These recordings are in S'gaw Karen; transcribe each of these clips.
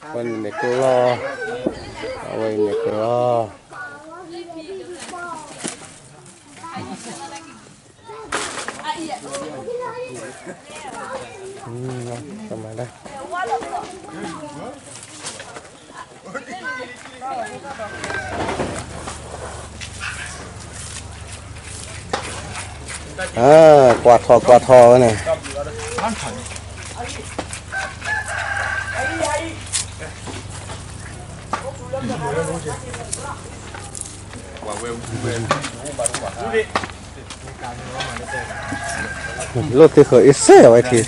အဝဲန့ၣ်န့ၣ်ကလီ, အဝဲန့ၣ်ကလီ, ကမၤဒၣ် ကွၢ်ထီၣ်ကွၢ်ထီၣ်ဝဲန့ၣ်, လိၣ်သ့ဃၢၤအ့စဲဝဲထံ, တ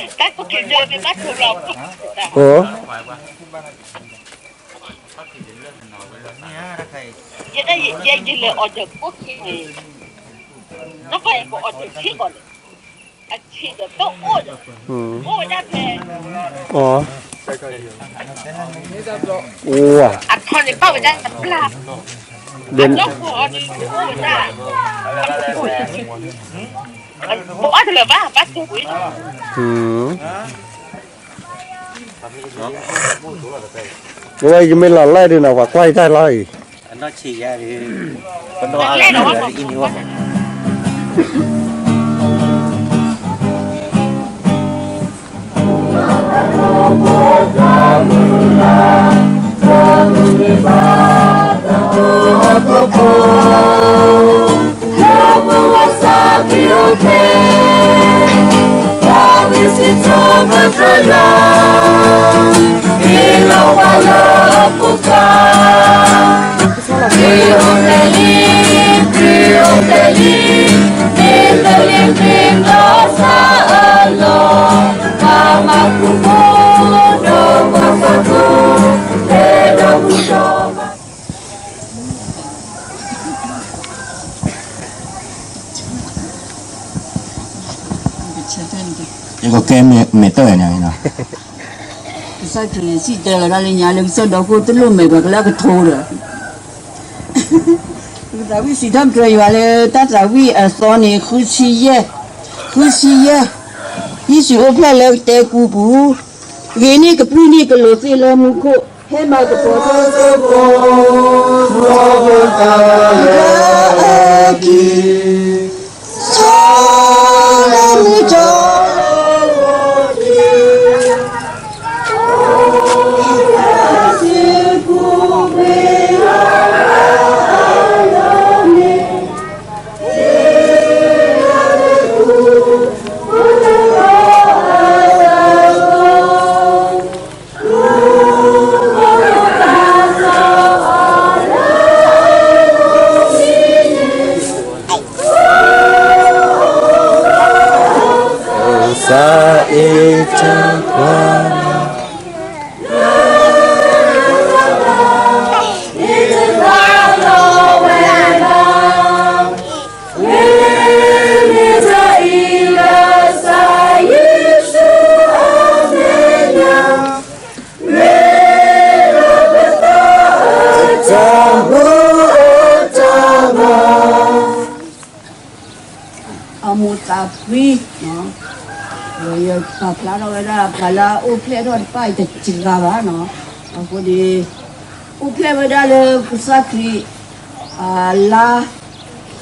ၢ်က့ၤဘျီန့ၣ်တၢ်ကလီ, အိ, ယဲဒၣ်ယဲယလဲၤအီၤဒီးကိၣ်ခ့န့ၣ်, နကွၢ်ယကအီၤဒီးထံကီၢ်န့ၣ်, အထံဒီးတအိၣ်ဒီး, အိၣ်ဝဲဒၣ်ဖဲ, အိ, အိ, အထီန့ၣ်ဘၣ်ဝဲဒၣ်တပျၢ်, အနီၢ်ကီၢ်အီၤန့ၣ်အိၣ်ဝဲဒၣ်, ပအီၣ်တလၢၤဘၣ် ဘၣ်တိၢ်ဝဲ, အဝဲယမ့ၢ်လီၤလၢဒ်နီၤ ပှၤကွၢ်ယတၢ်လီၤအံၤ, ပနီၢ်အါလီၤအံၤန့ၣ်, ယကကဲမဲာ်တၢ်န့ၣ်, ကစၢ်ခရံာ်စံၣ်တဲၤလီၤတၢ်လၢညါလၢကစၢ်ဒီခိၣ်တလိၣ်မဲာ်ဘၣ်ကလၢကထိဒီး, သးဝံၣ်စံးထီၣ်ပတြၢၤယွၤလၢတၢ်သးဝံၣ်အသီန့ၣ် ဃုဆံယဲၢ်, ဃုဆံယဲၢ်, ယ့ၣ်ၡူးအိၣ်ဖျဲၣ်လၢကတဲကူပူၤ, ဂ့ၤန့ၢ်ကပြုၢ်န့ၢ်ကလူးသ့ၣ်လၢမူခိၣ်, ဟဲမၤကပီၤသကိး, လၢအကံ, စၤအ့တကွၢ် အမိၢ်သးဖှံ, ဒီးယပာ်ဖျါထီၣ်ဝဲဒၣ် ပှၤလၢအအိၣ်ဖျဲၣ်ထီၣ်တဖၣ်အံၤတစှၤဘၣ်နီၤ, အဃိန့ၣ် အိၣ်ဖျဲၣ်ဝဲဒၣ်လၢကစၢ်ခရံာ် အလါ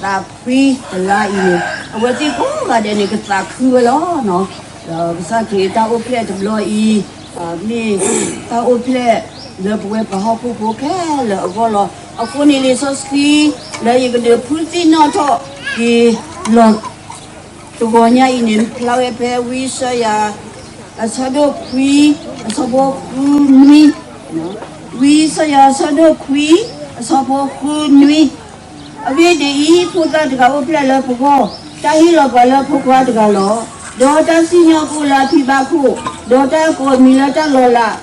သးဖှံတလါအံၤန့ၣ် အဝဲသ့ၣ်ကိးဂၤဒဲးန့ၣ် ကသးခုဝဲလီၤနီၤ, ဒီးကစၢ်ခရံာ်တၢ်အိၣ်ဖျဲၣ်တဘျီအံၤ မ့ၢ်တၢ်အိၣ်ဖျဲၣ်လၢပဝဲပှၤဟီၣ်ခိၣ်ဖိခဲလၢာ်အဂီၢ်လီၤ. အဃိန့ၣ်လံာ်စီဆှံ လၢယကဒုးဖုသ့ၣ်နီၣ်ထီၣ်က့ၤလီၤ တဂီၤညါအံၤန့ၣ် ဖျါဝဲဖဲဝံယၡါယၤ အဆၢဒိၣ်ခွံ အဆၢဖိဃုနွံ, ဝံယၡါယၤအဆၢဒိၣ်ခွံ အဆၢဖိဃုနွံ, အဂ့ၢ်ဒ်အံၤ, ဖိသၣ်တဂၤအိၣ်ဖျဲၣ်လၢပဂီၢ်, တၢ်ဟ့ၣ်လီၤပှၤလၢဖိခွါတဂၤလီၤ. ဒီးတၢ်စံၣ်ညီၣ်ကအိၣ်လၢအဖံဘၣ်ခိၣ်, ဒီးတၢ်ကိးအမံၤလၢတၢ်လီၤလး,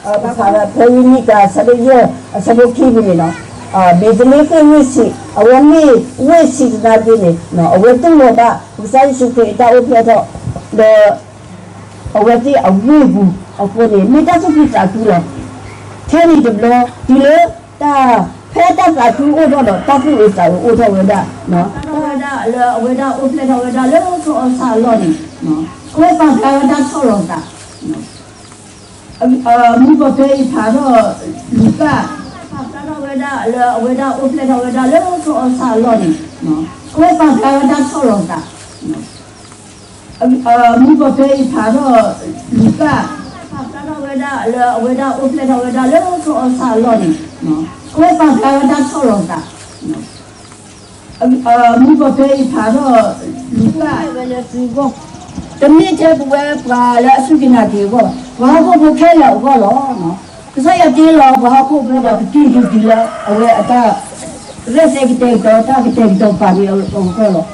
ဖဲဝံနံၤကၤ အဆၢဒိၣ်ယဲၢ် အဆၢဖိခံန့ၣ်လီၤ. မ့ၢ်တမ့ၢ်ဃ့ၢ်ဝ့ၢ်ဆံး, အဝဲမ့ၢ်ဝ့ၢ်ဆံးသနာ်က့န့ၣ် အဝဲတူၢ်လိာ်ဘၣ် ကစၢ်ယ့ၣ်ၡူးခရံာ်အတၢ်အိၣ်ဖျဲၣ်ထီၣ်, ဒီး အဝဲသ့ၣ်အဝ့ၢ်ပူၤအဃိန့ၣ် မ့ၢ်တၢ်သူၣ်ခုသးခုလီၤ. ခဲအံၤတဘျီ တုၤလၢတၢ် ဖဲတၢ်သးခုအိၣ်ထီၣ်ဒီး တၢ်သူၣ်အုးသးအုးအိၣ်ထီၣ်ဝဲဒၣ်, ပာ်ဖျါထီၣ်ဝဲဒၣ်လၢအဝဲဒၣ်အိၣ်ဖျဲၣ်ထီၣ်ဝဲဒၣ်လၢကီၢ်အီၣ်ဆၣ်အလီၢ်န့ၣ်, အဝဲပာ်ဖျါဝဲဒၣ်ထီၣ်လီၤသး, မုၢ်ကီၢ်ဖဲအံၤဖးထီၣ်လူၤကၣ်, ပာ်ဖျါထီၣ်ဝဲဒၣ်လၢအဝဲဒၣ်အိၣ်ဖျဲၣ်ထီၣ်ဝဲဒၣ်လၢကီၢ်အီၣ်ဆၣ်အလီၢ်န့ၣ်, အဝဲပာ်ဖျါဝဲဒၣ်ထီၣ်လီၤသး မုၢ်ကီၢ်ဖဲအံၤဖးထီၣ်လူၤကၣ်, ပာ်ဖျါထီၣ်ဝဲဒၣ်လၢအဝဲဒၣ်အိၣ်ဖျဲၣ်ထီၣ်ဝဲဒၣ်လၢကီၢ်အီၣ်ဆၣ်အလီၢ်န့ၣ်, အဝဲပာ်ဖျါဝဲဒၣ်ထီၣ်လီၤသး, မုၢ်ကီၢ်ဖဲအံၤဖးထီၣ်လူၤကၣ်ဝဲလၢသုဂီၢ်, တမ့ၢ်ထဲပဝဲပှၤလၢအစူၢ်က့ၤနာ်က့ၤအဂီၢ်ဘၣ်, ပှၤဟီၣ်ခိၣ်ဖိခဲလၢာ်အဂီၢ်လီၤ. ကစၢ်ယွၤတ့လီၤပှၤဟီၣ်ခိၣ်ဖိဒီးပတုာ်ဒံးတုၤလၢအဝဲအတၢ် ရဲၣ်သဲကတဲာ်ကတီၤ တၢ်ကတဲာ်ကတီၤပာ်က့ၤအဂီၢ်လီၤ.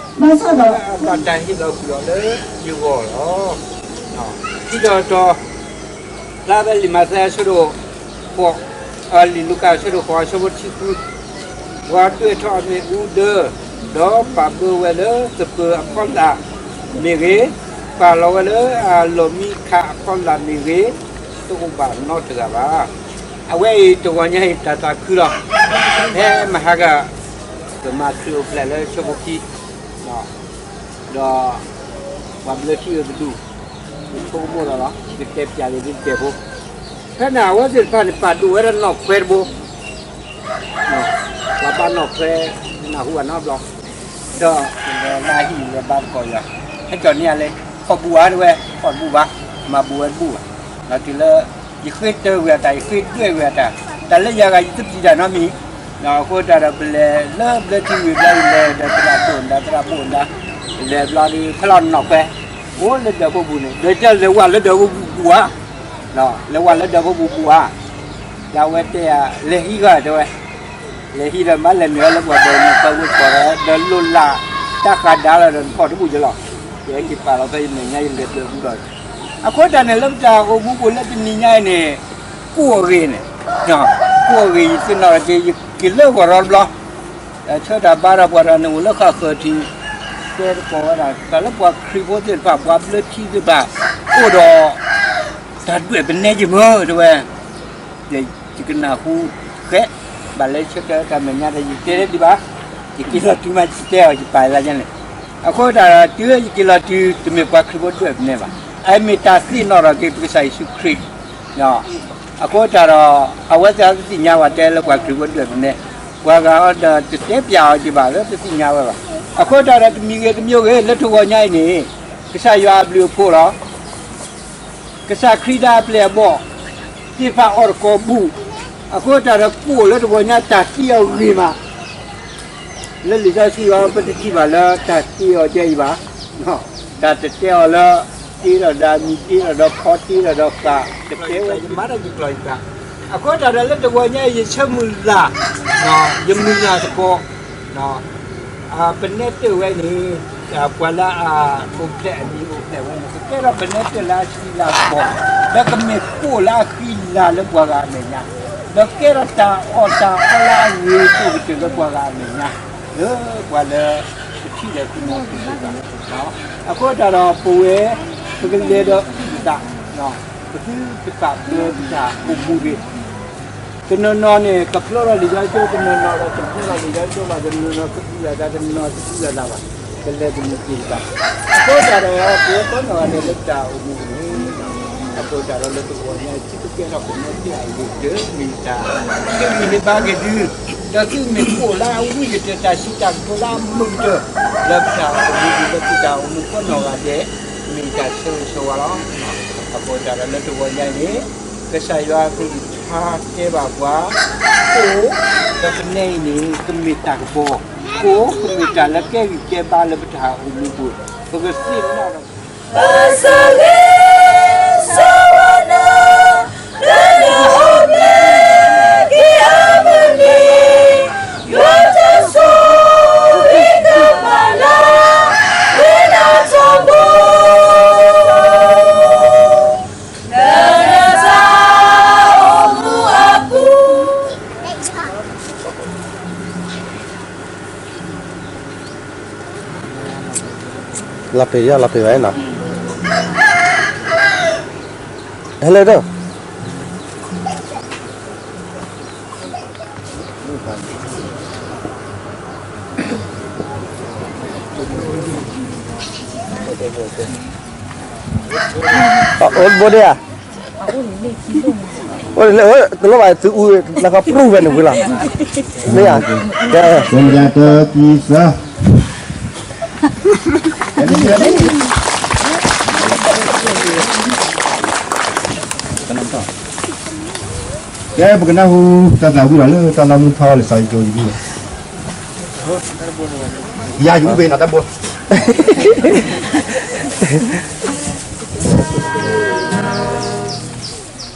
ဘၣ်ဆၣ်ဒီး ဘၣ်တၢ်ဟ့ၣ်လီၤကွံာ်အီၤလၢယဂီၢ်လီၤ. ခံတီၤတီၤ ဖျါဖဲလံာ်မးသဲအဆၢဒိၣ်ဃိး, လံာ်လူၤကၣ်အဆၢဒိၣ်ဃိးအဆၢဖိတဆံဃု, ပှၤဒွဲၣ်ထီၣ်အမ့ၣ်အူဒၢ, ဒီးပာ်ဘၢဝဲလၢသပၢၤအခီၣ်လာ်မ့ၢ်ဂ့ၤ, ပာ်လီၤဝဲလၢအလီၢ်မံခးအခီၣ်လာ်မ့ၢ်ဂ့ၤ, တအိၣ်ဘၣ်နီတဂၤဘၣ်. အဝဲအံၤတဂီၤညါအံၤတၢ်သးခုလီၤ. ဖဲမဟါက ပမၤခရံာ်အိၣ်ဖျဲၣ်လၢဆၢဖိခံ ဒီးပှၤဘျၢထံအၢတဒူၣ်, ယဆိကမိၣ်ဒီးလီၤ ယကတဲပျးက့ၤသုတကဲးဖိ, ဖဲန့ၣ်အဝဲသ့ၣ်တဖၣ်န့ၣ် ပာ်ဒိၣ်ဝဲဒၣ်နီၣ်ခွဲတဘိ, ပှၤဘၣ်နီၣ်ခွဲ နၢ်ဟူဘၣ်နီတဘျီ, ဒီးလဲၤလၢဟံၣ်လဲၤဘါသကိးယွၤ, ဟဲကီၤန့ၢ်ယၤလဲၣ်, ဖီၣ်ဘူးဧါတဲဝဲ, ဖီၣ်တဘူးဘၣ်, မၤဘူးဝဲတဘူးဘၣ်, ဒီးတုၤလၢ ယဃ့တၢကွံာ်အတၢ် ယဃ့ဒွဲၣ်ကွံာ်အတၢ်, တၢ်လၢယၤဂၤယတပျံၤတၢ်နီတမံၤ, အဃိတၢ်ဒီးပလဲၤလၢဘျၢထံဝံၤဘျီ ယလဲၤဒီးသရၣ်ဒိၣ်နဒါ သရၣ်ဒိၣ်နဒါ, လဲၤဘျီဒီး ဖဲလီၤနီၣ်ခွဲ, အိၣ်လၢဒၢးဖိပူၤန့ၣ် ဒီးတဲလဲၤဝဲလၢဒၢးဖိပူၤဘူးဧါ, လဲၤဝဲလၢဒၢးဖိပူၤဘူးဧါ, ဒီးအဝဲတဲယၤ လဲၤဟံးဂၤတဲဝဲ, လဲၤဟံးဒီးမ့ၢ်လဲၤနုာ်လၢပှၤဒၢးန့ၣ် ပှၤဝဲကိးဒီး ဒီးလိၣ်လၢ် တၢ်ဃးဒါလီၤဒီးနဖီၣ်တဘူးကလီၤ, ယဟဲက့ၤပာ်လီၤဖဲယမဲာ်ညါ ယလဲၤဒၢးဘူးဒီး အဃိတၢ်န့ၣ်လၢပတၢ်အိၣ်မူပူၤလၢတနံၤညါအံၤန့ၣ် ကိၣ်အဂ့ၤန့ၣ်, ကိၣ်အဂ့ၤ ယသ့ၣ်နီၣ်ထီၣ်က့ၤ ယက့ၤလၢဂီၤရီတဘျီ, ဆၢတၢ်ဘါဒီးပှၤတဂၤန့ၣ်အိၣ်လၢဃၣ်ဃၢၤထံး, တဲသကိးဝဲဒၣ် တၢ်လၢပှၤခရံာ်ဖိသ့ၣ်တဖၣ် ပှၤဘျၢထံသ့ၣ်တဖၣ် အိၣ်ဒီး တၢ်ဒွဲၣ်ပနဲယမ့ၢ်တဲဝဲ ယကနၢ်ဟူဃဲ ဘၣ်လၢဆၢကတီၢ်တၢ်မဲာ်ညါဒီး ယတဲဒံးဘၣ်, ယက့ၤလီၤတုၤမး ယတဲအီၤ ယပာ်လၢယဲန့ၣ်, အဃိတၢ်ဒီး တုၤယက့ၤလီၤတုၤ တမ့ၢ်ပှၤခရံာ်ဖိဒွဲၣ်ပနဲဘၣ်, အမ့ၢ်တၢ်သ့ၣ်နီၣ်ထီၣ်က့ၤပကစၢ်ယ့ၣ်ၡူးခရံာ်, အဃိတၢ်ဒီး အဝဲသ့ၣ်တသ့ၣ်ညါဘၣ်တဲလၢပှၤခရံာ်ဖိဒွဲၣ်ပနဲ, ပှၤဂၤအီၤဒီးတတဲပျးအီၤက့ၤဘၣ်လၢတသ့ၣ်ညါဝဲဘၣ်, အဃိတၢ်ဒီး တမံၤဂ့ၤတမံၤဂ့ၤ လၢတဂီၤညါအံၤန့ၣ် ကစၢ်ယွၤအဘျုးအဖှိၣ်လီၤ. ကစၢ်ခရံာ်ဒၣ်အပျဲၢ်အဘီၣ်သ့ၣ်တဖၣ်အီၣ်တကိးဘူး, အဃိတၢ်ဒီးကိၣ်လၢတဂီၤညါ တၢ်သံအီၤဂ့ၤမး, လၢလံာ်စီဆှံအံၤ ပတထံၣ်ဘၣ်လၢတၢ်သံအီၤဒ်အံၤဘၣ်, တၢ်တတဲအီၤလၢ တ့ထီၣ်ဒီးမံၤ တ့ထီၣ်ဒီးဖီ တ့ထီၣ်ဒီးဃာ် တတဲဝဲ ယမၤတၢ်ယကျိၤယကျဲ, အဃိတၢ်ဒီးလၢတဂီၤညါအံၤ ယဆၢမုၢ်လၢ်, ယမုၢ်လၢ်သကိး ပနဲတၢၢ်ဝဲန့ၣ် ပှၤလၢအအိၣ်ဖျဲၣ်အမံၤအိၣ်ဖျဲၣ်ဝဲန့ၣ် ကကဲထီၣ်ပနဲတၢၢ်လၢအဃံလၤသကိး, ဒီးကမ့ၢ်ကိၣ်လၢအဃံလၤလၢပှၤဂၤအမဲာ်ညါ, ဒီးကဲထီၣ်တၢ်အီၣ်တၢ်အီလၢအဂ့ၤကတၢၢ်ကတၢၢ်လၢပှၤဂၤအမဲာ်ညါ, လၢပှၤလၢ ပထံၣ်ဒီးပနီၢ်သး, အဃိတၢ်ဒီးပဝဲ ပကလဲၤဒီးအုၣ်သး, ပသုတပာ်ဘၢပတၢ်အိၣ်မူဂ့ၤ တနီၤနီၤန့ၣ် ကဖျိထီၣ်လံာ်စီဆှံ တနီၤနီၤဒီးတဖျိထီၣ်လံာ်စီဆှံဘၣ်, တနီၤနီၤကသူၣ်လီၤသး တနီၤနီၤတသူၣ်လီၤသးဘၣ်, ကလဲၤတမုာ်က့ၤတဘၣ်, အဃိတၢ်ဒီး ပဝဲကိးနီၢ်ဂၤဒဲးလၢပတၢ်အိၣ်မူပူၤန့ၣ်, အဃိတၢ်ဒီးလၢတဂီၤညါအံၤ သုကကဲထီၣ်ပနဲတၢၢ်အဂ့ၤကတၢၢ် မ့ၢ်တၢ် သုမ့ၢ်ဟ့ၣ်ဘါက့ၤသု, ဒီးသုမ့ၢ်ကိၣ်လၢအဝံၣ်ကတၢၢ် တၢ်စံးတၢ်ကတိၤလၢအမုာ်ကတၢၢ် လၢပတၢ်အိၣ်မူပူၤ လၢသုတၢ်အိၣ်မူကိးနီၢ်ဂၤဒဲး မ့ၢ်တၢ်ဆၢဂ့ၤဆၢဝါလီၤ. အဃိတၢ်ဒီးလၢတဂီၤညါအံၤန့ၣ် ကစၢ်ယွၤအကလုၢ်ကထါတဲဘၣ်ပှၤ, ကိၣ်ဒီးပနဲအံၤန့ၣ် ကမ့ၢ်တၢ်ကပီၤ, ကိၣ်ကမ့ၢ်တၢ်လၢကဲဂံၢ်ကဲဘါလၢပတၢ်အိၣ်မူပူၤ, ပကသ့ၣ်နီၣ်ဒီး ဘၣ်ဆၣ်ဂ့ၤဆၢဝါနၤ လၢနအိၣ်ဖျဲၣ်က့ၤအမုၢ်နံၤ, ယွၤတၢ်ဆိၣ်ဂ့ၤကမၤလၤ ဝဲဒၣ်ထီဘိ လၢနတၢ်အိၣ်မူအပူၤ လၢပ့ၤယီၢ်လၢပ့ၤဝဲနီၤ, ဟဲလၢဒီး အိၣ်ဘိဒၣ်ဧါ, အိၣ်လၢတလိၣ်ဘၣ်သုအူလၢခီပြူဝဲန့ၣ်ဝံၤလီၤ, မ့ၢ်ဧါ, ကဲ, ကံစၢ ကဲ ပကနၢ်ဟူ တၢ်သးဝံၣ်လီၤလၢတၢ်လၢမုၢ်ထီၣ်လၢစီၤယိၤဘ့ၣ်, ယၤယိၤဘ့ၣ်နီၤတၢ်ဘိ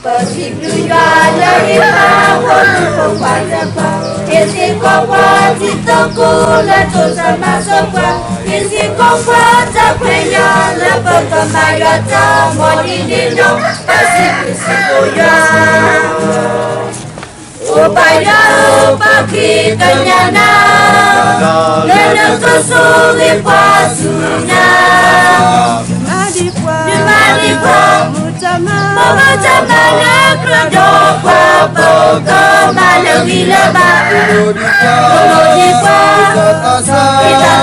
ပစံးဘျုးယွၤလၢဟ့ၣ်ပှၤဖိမုၣ်ဖိခွါတဖၣ်, ဟ့ၣ်စ့ၢ်ကီးပှၤထံသကိးလၢတိစၢၤမၤစၢၤပှၤ, ဟ့ၣ်စ့ၢ်ကီးပှၤတၢ်ခွဲးယာ်လၢပကမၤယွၤတၢ်မၤဒ်န့ၣ်ဒီး, ပစံးဘျုးစ့ၢ်ကီးယွၤ အိၣ်ပၢ်ယွၤဧၢ, ပက့ၤကညးနၤ, လၢနကဆိၣ်ဂ့ၤပှၤဆူညါ, နမၤဒံးပှၤ, ပမၤတၢ်မၤလၢကြၢးဒီးပှၤ, ပကမၤလၢဂံၢ်လၢဘါ, ပလိၣ်ဒံးပှၤ, ဒ်တၢ်သးစၢ်လၢသးဒီဖျၢၣ်, ပစံး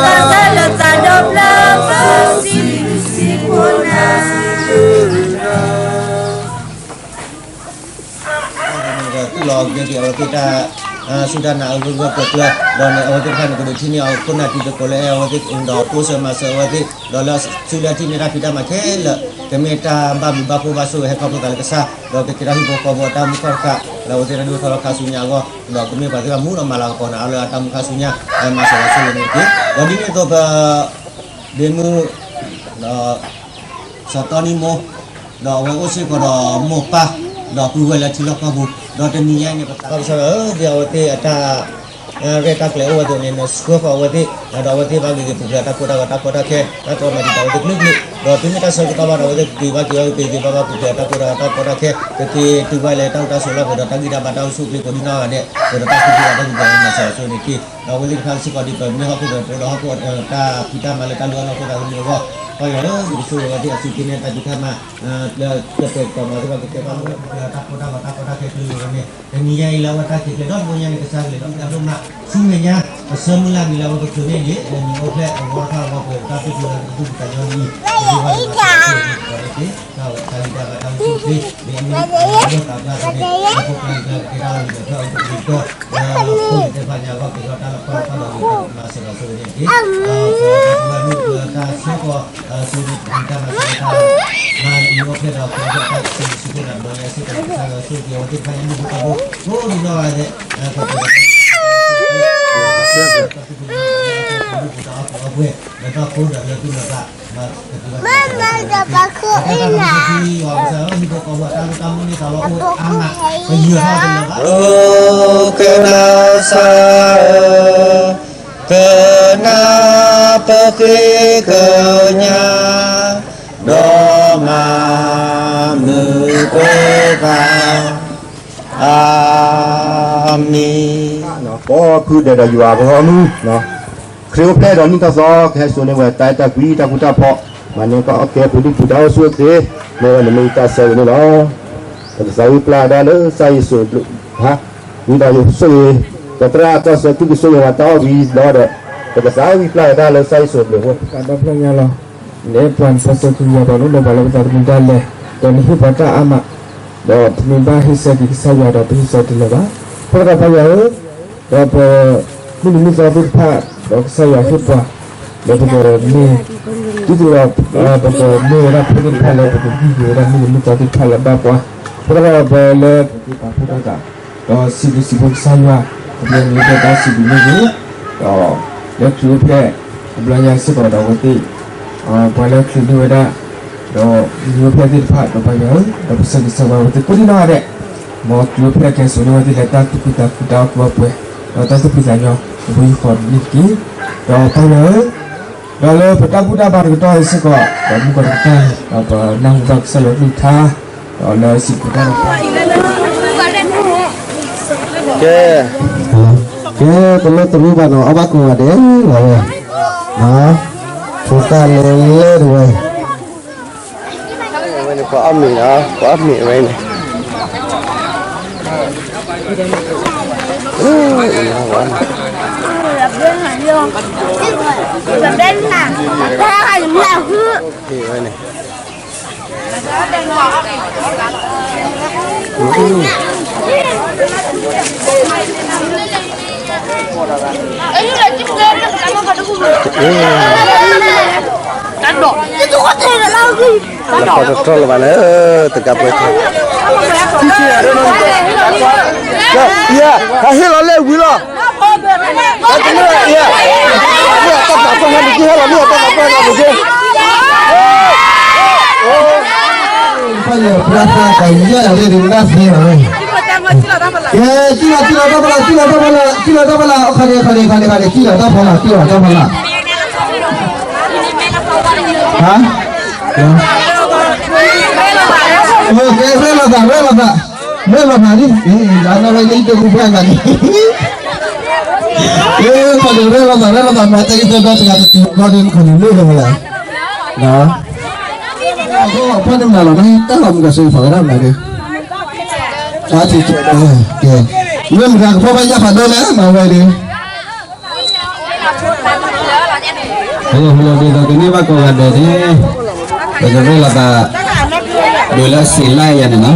ဘျုးစ့ၢ်ကီးနၤ စူၢ်တၢ်နာ်အဂၢၢ်ဂၢၢ်ကျၢၤကျၢၤ, ဒီးန့ၣ်အဝဲသ့ၣ်တဖၣ်န့ၣ် ကဒုးထံၣ်န့ၢ်အခိၣ်နၢ်တံၤသကိးလၢအဲၣ်အဝဲသ့ၣ်ဒီးတိစၢၤမၤစၢၤအဝဲသ့ၣ်, ဒီးလၢစုလၢထံၣ်န့ၢ်တၢ်ဖံးတၢ်မၤခဲလၢာ်, ကမ့ၢ်တၢ်ဘၣ်ဘျုးဘၣ်ဖှိၣ်ဘၣ်ဆိၣ်ဂ့ၤဟဲခီဖျိသးလၢကစၢ်, ဒီးကကဲထီၣ်ဟံၣ်ဖိဃီဖိအတၢ်မုၢ်ထီၣ်တခါ, လၢအဝဲသ့ၣ်တၢ်ဒိၣ်ထီၣ်လီၤခါဆူညါအဂီၢ်, ဒီးကမ့ၢ်ပှၤသ့ၣ်တဖၣ်မူဒီးမၤလၤကပီၤနၤအီၤလၢအတၢ်မုၢ်ခါဆူညါ, မၤစၢၤလီၤဆိၣ်ဂ့ၤန့ၣ်တက့ၢ်. ဒီးဒ်န့ၣ်အသိးပ ဒ့မုၣ် စီၤတီနံမိၢ်, ဒီးအဝဲအိၣ်စ့ၢ်ကီးဒီးမိၢ်ပၢ်, ဒီးပုၢ်ဝဲၢ်လၢထံလီၢ်ကီၢ်ပူၤ, ဒီးတနံၤညါအံၤန့ၣ် ပသးကစၢ်ဧၢ, ဒ်အဝဲသ့ၣ်အတၢ်ရဲၣ်တၢ်ကျဲၤအိၣ်ဝဲအသိးန့ၣ် နဆှၢဃီၤအဝဲသ့ၣ်, ဒီးအဝဲသ့ၣ်ဘၣ်ဂ့ၤဂ့ၤပူၤဖျဲးတၢ်ကိၢ်တၢ်ဂီၤတၢ်ကီတၢ်ခဲ, တၢ်တြီမၤတံာ်တာ်အဝဲသ့ၣ်ကလုာ်ကလုာ်, ဒီးတုၤမ့ၢ်တၢ်ဆၢကတီၢ်ဘၣ်ဒီး အဝဲသ့ၣ်ကက့ၤဘၣ်က့ၤအီၤက့ၤက့ၤဘၣ်ဘၣ်ပူၤဖျဲး တၢ်ကိၢ်တၢ်ဂီၤတၢ်ကီတၢ်ခဲ, ကက့ၤတုၤဝဲလၢတၢ်အိၣ်တၢ်ဆိးလီၢ်ပှဲၤဒီးတၢ်ဂံၢ်တၢ်ဘါတၢ်အိၣ်ဆူၣ်အိၣ်ချ့ကိးဒံနီၢ်ဂၤဒဲး, ပှဲၤဒီးတၢ်သူၣ်ဖှံသးညီ တၢ်ကူၣ်ပာ်မၤစၢၤအီၤဆိန့ၣ်တက့ၢ်. ဒီးအဝဲသ့ၣ်တဖၣ်စ့ၢ်ကီးဒ်ပမ့ၢ်ဟီၣ်ခိၣ်ဒီးပအိၣ်ဒီးဟီၣ်ခိၣ် တၢ်ဖံးတၢ်မၤလၢတၢ်လုၢ်အီၣ်လၢအဃိသတးန့ၣ်အဂီၢ်, ပၢ်ယွၤဧၢ, ယကဆိၣ်ဂ့ၤဝဲသ့ၣ်အစုက့ၤန့ၣ် တၢ်ဖံးတၢ်မၤ လၢတၢ်ပှဲၤကပီၤမၤသ့ၣ်တဖၣ်ကကဲဘၣ်လၢပှဲၤတၢ်ကိၢ်တၢ်ဂီၤတၢ်ကီတၢ်ခဲကလုာ်အဂီၢ်န့ၣ်, တနံၤညါအံၤလၢအဝဲတၢ်ခံးကျဲၤဒီတဘိညါန့ၣ် ကစၢ်ကလဲၤဒီးပျၢ်ဒိၣ်မး ဆူမဲာ်ညါ, ပဆၢမုၢ်လၢ်နံၤလၢအဝဲကချုးန့ၢ်န့ၣ် လၢနံၤအိၣ်ဖျဲၣ်အဂီၢ်တဖၣ်အဂီၢ် ပှဲၤဒီးတၢ်သူၣ်ဖှံသးညီ တၢ်သူၣ်ဖှံသးညီနံၤအံၤ, ပမ့ၢ်ဘၣ်လၢဘၣ်ဆၣ်သနာ်က့ တၢ်ဝဲတၢ်ဂံၢ်တၢ်ဘါတၢ်အိၣ်ဆူၣ်အိၣ်ချ့ မ့ၢ်အမ့ၢ်တၢ်ဘၣ်သ့န့ၣ် အဖိခွါအံၤကျါကကဲထီၣ်လၢနံၤဒီးဖျၢၣ်အူကလံၤကတၢၢ်, ဒီးဖိလံၤသ့ၣ်တဖၣ်ညါအဂီၢ်က့ၤထီၣ်တၢ်လၢပှၢ်တဖၣ်ဒီး မၤစၢၤလီၤဆိန့ၣ်တက့ၢ်. ဒီးပဝဲမ့ၢ်ပတၢ်ဆၢကတီၢ် ဆူတၢ်မၤစၢၤတၢ် မၤနံၤအိၣ်ဖျဲၣ်ဒီး ပဝဲတၢ်စံးဆူၣ်တၢ်ဘျီညါစ့ၢ်ကီး ကစၢ်ယွၤဆိၣ်ဂ့ၤအဝဲသ့ၣ်တဖၣ်ညါ မုၢ်ဖိတၢ်ဖိ ကိးဒံနီၢ်ဂၤဒဲး, တၢ်သူၣ်ဖှံသးညီ တၢ်အီၣ်ပှဲၤ လၢတၢ်ဖိဒီးလၢသူၣ်လၢသး မၤကတၢၢ်တၢ်မၤစၢၤ ယွၤကစၢ်ဧၢ, ဟံၣ်ဖိဃီဖိအတၢ်မူတၢ်မုၢ်န့ၢ်သးလီၤအိၣ်အါမး, ပယၢၤထီၣ်ကလၢာ်ဘၣ်. ကနၣ်စၢ်ဧၢ, ကနၢ်ပဃ့ကညး ဒီးမၤမုာ်ပသး, အၤမ့ၣ်. ကိးဖုဒဲးဒီးယွၤပဂီၢ်မုၢ် ခရံာ်အိၣ်ဖျဲၣ်ဒီးနံၣ်ထီၣ်သီ ကဟဲစိာ်န့ၢ်ဝဲတၢ်အဲၣ်တၢ်ကွံ တၢ်ဃူတၢ်ဖိး, မၤန့ၢ်ကီၢ်အကဲပူၤဒံပူၤတၢ်အိၣ်ဆူၣ်အိၣ်ချ့, မ့ၢ်ဝဲန့ၣ်မ့ၢ်ယတၢ်ဆၢဝဲန့ၣ်လီၤ. ပကသးဝံၣ်ပျၢ်ဝဲဒၣ်လၢကစၢ်ယ့ၣ်ၡူးအဘျုး, ဝံၤဒီးယဆိၣ်ဂ့ၤ, ပသရၣ်ကီၢ်စၢဖှိၣ်ကဆိၣ်ဂ့ၤဝဲတၢ်အီၣ်ဝံၤဒီး, ပကသးဝံၣ်ပျၢ်ဝဲဒၣ်လၢကစၢ်ယ့ၣ်ၡူးအဘျုးအဃိ, တၢ်ဒီဖျၢၣ်ညါလီၤ. နအဲၣ်ပှၤနပၢဆှၢက့ၤယွၤ ပှၤနအိၣ်ဒီးပှၤလၢပသးသမူဒၣ်လဲာ်, ဒီးနဟ့ၣ်ပှၤတၢ်အါမး, ဒီးပမ့ၢ်ဘၣ်ဟ့ၣ်ဆၢက့ၤကစၢ်ယွၤဒီး ပဟ့ၣ်ဆၢတလၢာ်ဘၣ်. အဃိသတးဒီးပၢ်ယွၤဧၢ, ဒီးပမုၢ်နံၤမုၢ်သီသ့ၣ်တဖၣ်, ဒီးကစၢ်ယွၤဟ့ၣ်ပှၤ, ဒီးပကမ့ၢ်, ဒ်သိးဒီး, ပကမ့ၢ်ဝဲဒၣ်ဖိသ့ၣ်တဖၣ်လၢ ပကမ့ၢ်က့ၤဝဲဒၣ်မုၣ်ကမဲမုၣ်သီသ့ၣ်တဖၣ်လၢဘၣ်ပှၤ, အဃိသတးဒီးပလၢ ဒီးစံးဘျုးစံးဖှိၣ်ကစၢ်ယွၤ, ပမ့ၢ်ပတၢ်စံးဘျုးန့ၣ်တက့ၢ်, ဒီးလၢခရံာ်အိၣ်ဖျဲၣ် အဘျီညါစ့ၢ်ကီးဒီးအဝဲသ့ၣ်, ပှၤလၢခရံာ်န့ၢ်ဝဲဒၣ်, ဒီးခရံာ်အိၣ်ဖျဲၣ်သ့ၣ်တဖၣ် ဒီးပၢ်ယွၤဧၢ, ဒီးပဆၢဂ့ၤဆၢဝါအဝဲသ့ၣ်ကိးဒံနီၢ်ဂၤဒဲး, မ်ခရံာ်အိၣ်ဖျဲၣ်ကဟဲစိာ်န့ၢ်အဝဲသ့ၣ်လၢတၢ်သူၣ်ခုသးခုတၢ်အိၣ်ကူအိၣ်ပှဲၤ, ဒီးတၢ်သူၣ်ဖှံသးညီ, ပဖိဃီန့ၣ်တက့ၢ်, ဒီးပၢ်ယွၤဧၢ ဒီးလၢပတၢ်ဘူၣ်တၢ်ဘါတကတီၢ်အံၤစ့ၢ်ကီး, ဒီးမုၢ်ကီၢ်တကတီၢ်အံၤ, ဒီးပနၢ်ဟူဘၣ်ကစၢ်ယွၤကလုၢ်ကထါ, ဒီးလၢစံးပတၢ်, ကဲ, ကဲ, တလိၣ်တရူးဘၣ်နီၤ, အီၣ်ဘၣ်ကိးဂၤဒဲးလီၤဝဲ, ဖိသၣ်လဲၤလဲၤတဝဲ အဝဲန့ၣ် ပှၤအီၣ်မ့ၤလီၤ, ပှၤအီၣ်မ့ၤဝဲန့ၣ်. အဝဲန့ၣ် ဟ့ၣ်ဝဲန့ၣ် တၢ်တထီၣ်လၢၤဘၣ်န့ၣ် တကးပှဲၤထီၣ် ယဲ ဟးဟ့ၣ်လီၤလၢဝံၤလီၤ တၢ်တမ့ၢ်ယဲ မ့ၢ်အတၢ်ပာ်ဖှိၣ်ဟဲနုာ်က့ ဟဲလီၤမ့ၢ်အတၢ်ပာ်ဖှိၣ်ဟဲနုာ်က့ ဖဲယပြၢသးကယဲၢ်လီၤန့ၣ် နၢ်သ့လီၤဝဲ ကဲ ထံၣ်လီၤ ထံၣ်လီၤတၢ်ဖီလာ် ထံၣ်လီၤတၢ်ဖီလာ် ထံၣ်လီၤတၢ်ဖီလာ် အခါန့ၣ် အခါန့ၣ် အခါန့ၣ် အခါန့ၣ် ထံၣ်လီၤတၢ်ဖီလာ် ထံၣ်လီၤတၢ်ဖီလာ် ဟါ ကဲ ရဲၣ်လီၤသး ရဲၣ်လီၤသး ရဲၣ်လီၤသးန့ၣ် လၢနီၢ်ဝဲန့ၣ်တမူဖဲနၤန့ၣ် ခီဒိၣ်ရဲၣ်လီၤသး ရဲၣ်လီၤသး မၤတၢ်အံၤသီဒီတဂၤတတုၤ ခီဒိၣ်ခီဒိၣ်လၢဟဲဝဲလဲၣ် ဖဲန့ၣ်မနုၤလီၤ တၢ်လီၤမုၢ်ကစၢ်ဖးဝဲဒၣ်မနုၤ ကဲ မ့ၢ်မတၤကဖီဘၣ်ယၣ်ဖးဒိၣ်လဲၣ် မၤဝဲဒၣ် ဟဲလီၤဟဲလီၤဒ်သိးကန့ၢ်ဘၣ်ကိးဂၤဒဲးန့ၣ် ပကရဲၣ်လီၤသး ဒုးလၢစံးလၢယၤန့ၣ်နီၤ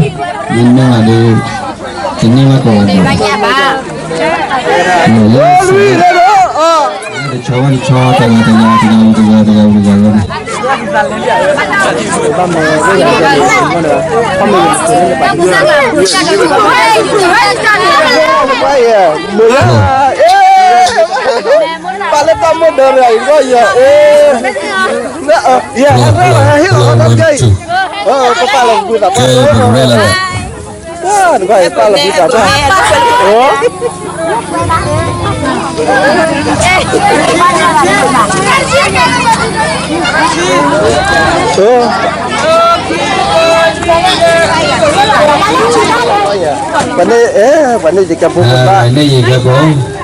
မ့မ့ၢ်ဝဲဒၣ် ကန့ၢ်ဘၣ်ကိးဂၤဒဲး လၢစံးလၢ တဆီဘၣ်တဆီ တဂၤတဂၤ တဂၤတဂၤ တဂၤတဂၤန့ၣ် ပၢ်လၢတၢ်မုၣ်ဒၢရၤအံၤဂီၢ်ယၤ အ့ ယဟဲရၢၣ်လီၤဟဲဟ့ၣ်လီၤတၢ်တခါအံၤ ပပာ်လီၤဘုသးဘၣ် တခါအံၤပာ်လီၤဘုသးဘၣ် ပှၤန့ၣ် အဲ ပှၤန့ၣ်ယကဲဖိမုၣ်ဘၣ် န့ၣ်ယကဲဖိ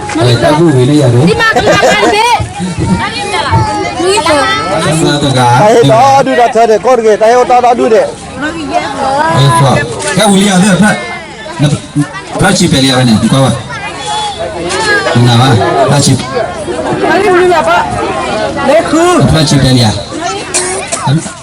အတၢ်ဘူၣ်ဝံၤန့ၣ်ယၤန့ၣ် တၢ်ဟ့ၣ်ဒီဒုၣ်ဒီထၢန့ၣ် ကိးတဂ့ၤ တၢ်ဟ့ၣ်အိၣ်တီဒီဒုၣ်န့ၣ် ကဲဝံၤလံယၤသ့ၣ်ဖျၢၣ် ဖျၢၣ်ဆံးပဲာ်လံယၤဝဲန့ၣ် ကွၢ်ဝဲ နၤဘၣ် ဖျၢၣ်ဆံး ဖျၢၣ်ဆံးပဲာ်လံယၤ